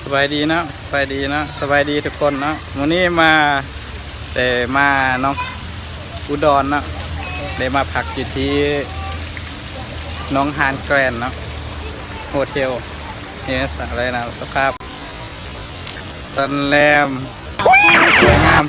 ສະບາຍດີເນາະ ສະບາຍດີເນາະ ສະບາຍດີທຸກຄົນເນາະ. ມື້ນີ້ມາ ເອີ ມາໜອງອຸດອນເນາະ ໄດ້ມາພັກຢູ່ທີ່ໜອງຫານແກຣນເນາະ ໂຮເທລ. ເຫັນໄດ້ນະ ສະພາບໂຮງແຮມ ສວຍງາມ.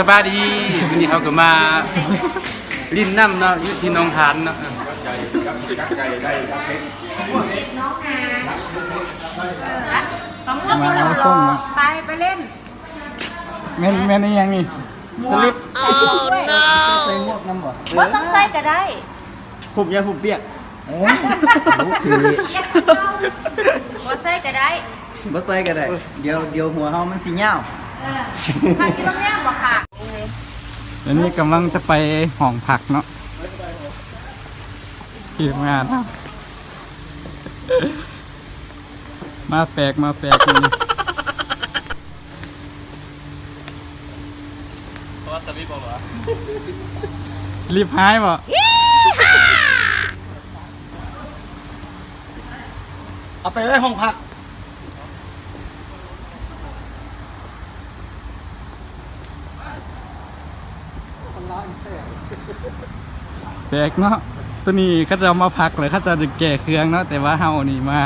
ສະບາຍດີ ມື້ນີ້ເຮົາກໍມາຫຼິ້ນນ້ຳເນາະ ຢູ່ທີ່ໜອງຫານເນາະ. ມາເອົາສົ່ງເນາະ ໄປ ໄປຫຼິ້ນ. ແມ່ນ ແມ່ນອີ່ຫຍັງນີ້? ສະລິບ. ໃສ່ໝວກນຳບໍ່? ບໍ່ຕ້ອງໃສ່ກໍໄດ້. ຫຸບຫຍັງ? ຫຸບປຽກ. ໂອ້ ໂອເຄ ບໍ່ໃສ່ກໍໄດ້ ບໍ່ໃສ່ກໍໄດ້. ດຽວ ດຽວຫົວເຮົາມັນຊິຍາວ. ເອີ ພັກຢູ່ໂຮງແຮມບໍ່ຄະ? ອັນນີ້ກຳລັງຈະໄປຫ້ອງພັກເນາະ ທີມງານ ມາແປກ ມາແປກ. ເພາະວ່າສະລິບອອກຫວາ? ສະລິບຫາຍບໍ່? ເອົາໄປໄວ້ຫ້ອງພັກ. ແປກເນາະ ໂຕນີ້ເຂົາເຈົ້າມາພັກແລ້ວ ເຂົາເຈົ້າຈະແກ້ເຄື່ອງເນາະ ແຕ່ວ່າເຮົານີ້ມາ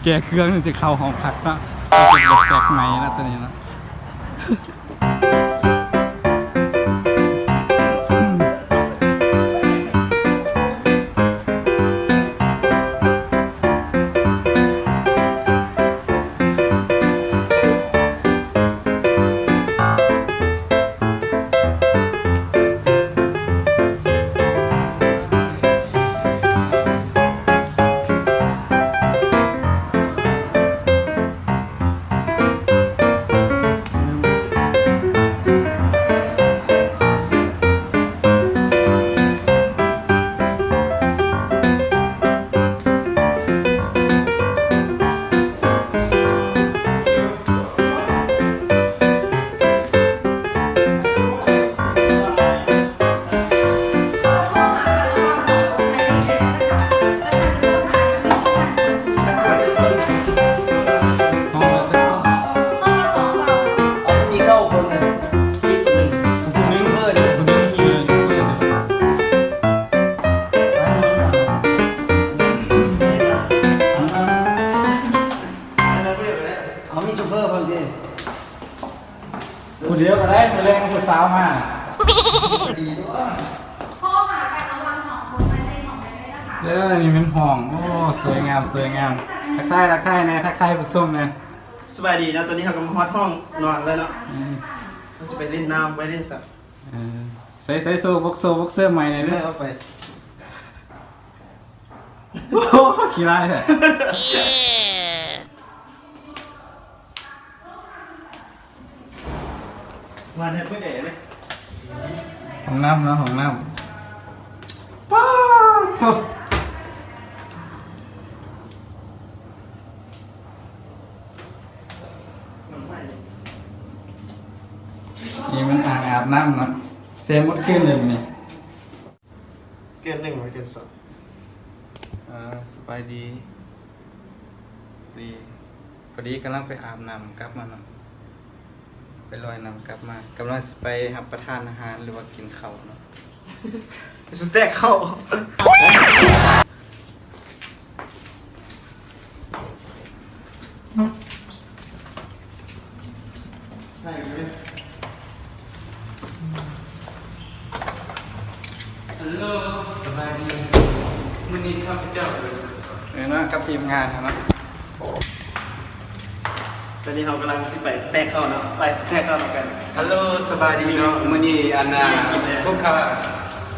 ແກ້ເຄື່ອງ ຈະເຂົ້າຫ້ອງພັກເນາະ. ເປັນແບບແປກໃໝ່ເນາະ ໂຕນີ້ເນາະ. มีเก้าคนนะ คิดคนหนึ่ง คนหนึ่ง โชเฟอร์เนี่ย คนหนึ่ง เออ โชเฟอร์เนี่ย เอา มีโชเฟอร์คนเดียว ผู้เดียวก็ได้ มื้อแลงผู้สาวมา ดีด้วย เด้อ นี่เป็นห้อง โอ้ สวยงาม สวยงาม ทักทาย ทักทายแหน่ ทักทายผู้ชมแหน่ สบายดีเนาะ ตอนนี้เราก็มาฮอดห้องนอนแล้วเนาะ อืม เราสิไปเล่นน้ำ ไปเล่นสระ เออ ใส่ ใส่โซ่ บกโซ่ บกเสื้อใหม่หน่อยเด้อ เอาไป โอ้โห ขี้ร้ายแท้ มาเนี่ย เพื่อนใหญ่เลย ห้องน้ำนะ ห้องน้ำ ป๊าดโธ่ นี่มันอ่างอาบน้ำเนาะ ແຊມໝົດຄືນເລີຍມື້ນີ້ ເກີນໜຶ່ງ ເກີນສອງ. ເອີ ສະບາຍດີ ດີ ພໍດີກຳລັງໄປອາບນ້ຳກັບມາເນາະ ໄປລອຍນ້ຳກັບມາ ກຳລັງຊິໄປຮັບປະທານອາຫານ ຫຼືວ່າກິນເຂົ້າເນາະ ສະແຕັກເຂົ້າ. ຮັລໂຫຼ ສະບາຍດີ ມື້ນີ້ຂ້າພະເຈົ້າ ເອີ ເນາະ ກັບທີມງານເຮົາເນາະ. ຕອນນີ້ເຮົາກຳລັງຊິໄປສະແຕັກເຂົ້າເນາະ ໄປສະແຕັກເຂົ້ານຳກັນ. ຮັລໂຫຼ ສະບາຍດີເນາະ ມື້ນີ້ອັນນ່າ ພວກຂ້າ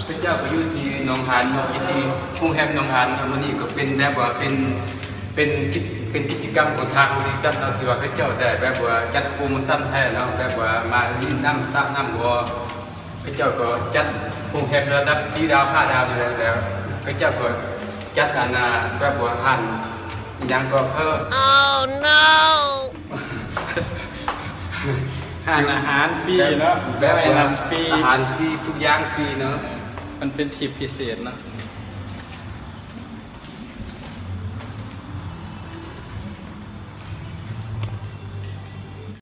ພະເຈົ້າກໍຢູ່ທີ່ໜອງຫານເນາະ ຢູ່ທີ່ໂຮງແຮມໜອງຫານເນາະ. ມື້ນີ້ກໍເປັນແບບວ່າເປັນ ເປັນກິດ ເປັນກິດຈະກຳຂອງທາງບໍລິສັດເນາະ ທີ່ວ່າເຂົາເຈົ້າໄດ້ແບບວ່າຈັດໂປຣໂມຊັນໃຫ້ເນາະ ແບບວ່າມາຫຼິ້ນນ້ຳ ສະນ້ຳບໍ່ ເຂົາເຈົ້າກໍຈັດໂຮງແຮມລະດັບສີ່ດາວ ຫ້າດາວນີ້ແຫຼະ ແລ້ວເຂົາເຈົ້າກໍຈັດອັນນ່າ ແບບວ່າຮ້ານ ອີຫຍັງກໍຄື ຮ້ານອາຫານຟຣີເນາະ ແບບວ່າອາຫານຟຣີ ທຸກຢ່າງຟຣີເນາະ ມັນເປັນທຣິບພິເສດເນາະ.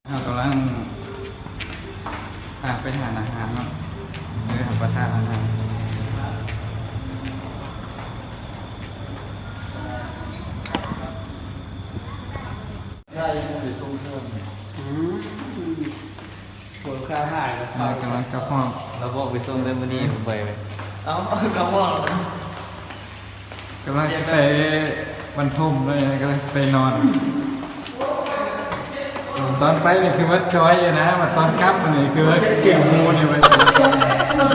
ເຮົາກຳລັງພາໄປຮ້ານອາຫານເນາະ ເອີ ຮັບປະທານອາຫານ. ໄດ້ໄປສົ່ງເຄື່ອງ ອືມ ໂຫ ລູກຄ້າຫາຍແລ້ວ ເອີ ກຳລັງກັບຮອດ ລາວບອກໄປສົ່ງແຕ່ມື້ນີ້ ອືມ ໄປເວີຍ ເອົ້າ ກັບຮອດ ກຳລັງຊິໄປບັນທົມເລີຍ ກຳລັງຊິໄປນອນ. ຕອນໄປນີ້ຄືວ່າຈອຍຢູ່ນະ ວ່າຕອນກັບນີ້ຄືວ່າເກັ່ງໝູ່ນີ້ເວີຍ.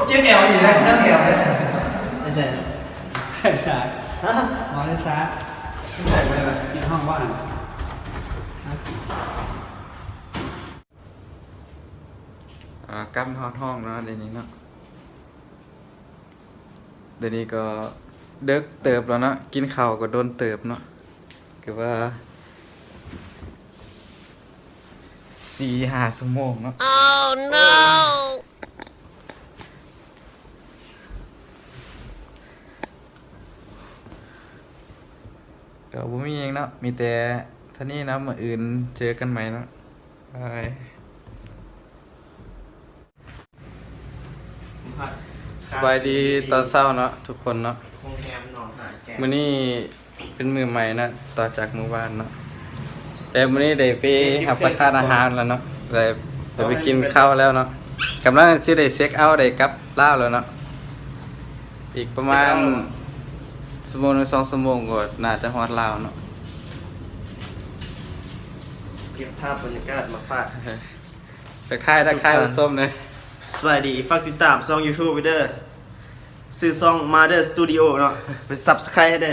ເຈັບແອວອີກແລ້ວ ແອວເດ້ ໄປໃສນະ? ໃສ່ສາກ ຮະ? ບໍ່ໃສ່ສາກ ໃສ່ໄປລະ ໃນຫ້ອງວ່າງ. ອ່າ ກັບຮອດຫ້ອງແລ້ວເດນີ້ເນາະ ດຽວນີ້ກໍເດິກເຕີບແລ້ວເນາະ ກິນເຂົ້າກໍດົນເຕີບເນາະ ຄືວ່າສີ່ຫ້າຊົ່ວໂມງເນາະ. ກໍບໍ່ມີຫຍັງເນາະ ມີແຕ່ເທົ່ານີ້ເນາະ ມື້ອື່ນເຈີກັນໃໝ່ເນາະ ບາຍ. ສະບາຍດີຕອນເຊົ້າເນາະທຸກຄົນເນາະ ໂຮງແຮມໜອງຫານແກ້ວ ມື້ນີ້ເປັນມື້ໃໝ່ເນາະ ຕໍ່ຈາກມື້ວານເນາະ ແຕ່ມື້ນີ້ໄດ້ໄປຮັບປະທານອາຫານແລ້ວເນາະ ໄດ້ ໄດ້ໄປກິນເຂົ້າແລ້ວເນາະ ກຳລັງຊິໄດ້ເຊັກເອົາ ໄດ້ກັບລາວແລ້ວເນາະ ອີກປະມານຊົ່ວໂມງໜຶ່ງ ສອງຊົ່ວໂມງກໍໜ້າຈະຮອດລາວເນາະ ເກັບພາບບັນຍາກາດມາຝາກ. ທັກທາຍ ທັກທາຍຜູ້ຊົມແດ່. ສະບາຍດີ ຝາກຕິດຕາມຊ່ອງຢູທູບໄວ້ເດີ ຊື່ຊ່ອງ Mother Studio ເນາະ ໄປ Subscribe ໃຫ້ເດີ.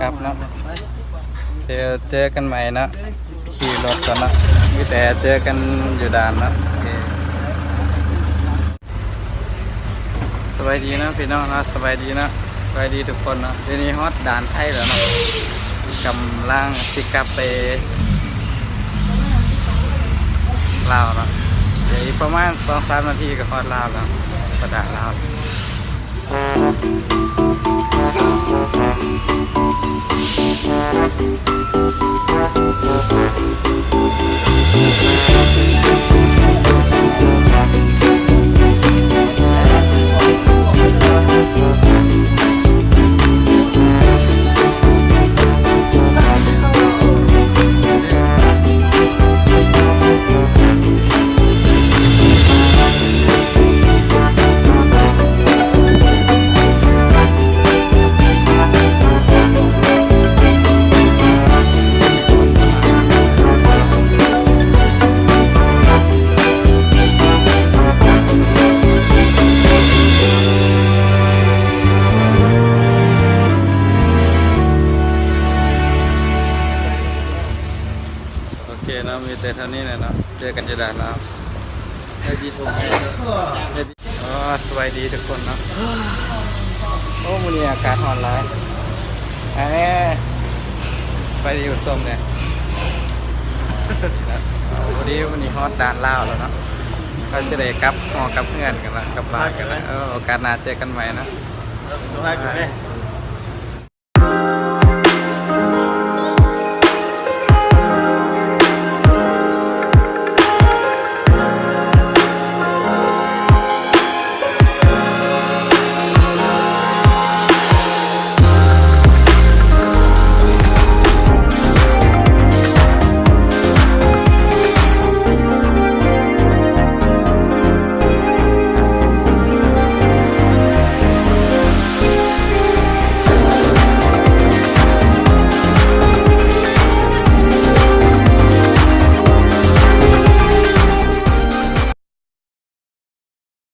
ກັບເນາະ ດຽວເຈີກັນໃໝ່ເນາະ ຂີ່ລົດກ່ອນເນາະ ມີແຕ່ເຈີກັນຢູ່ດ່ານເນາະ. ໂອເຄ ສະບາຍດີເນາະພີ່ນ້ອງເນາະ ສະບາຍດີເນາະ ສະບາຍດີທຸກຄົນເນາະ ດຽວນີ້ຮອດດ່ານໄທແລ້ວເນາະ ກຳລັງຊິກັບໄປລາວເນາະ ດຽວອີກປະມານສອງສາມນາທີກໍຮອດລາວແລ້ວ ປະດາລາວ. ສະບາຍດີ ເຈີກັນຢູ່ດ່ານລາວ. ໂອ້ ສະບາຍດີທຸກຄົນເນາະ. ໂອ້ ມື້ນີ້ອາກາດຮ້ອນຫຼາຍ. ເອີ ສະບາຍດີຜູ້ຊົມເດີ. ພໍດີມື້ນີ້ຮອດດ່ານລາວແລ້ວເນາະ. ເຮົາຊິໄດ້ກັບຫໍກັບເຮືອນກັນລະ ກັບບ້ານກັນລະ. ເອີ ໂອກາດໜ້າເຈີກັນໃໝ່ເນາະ.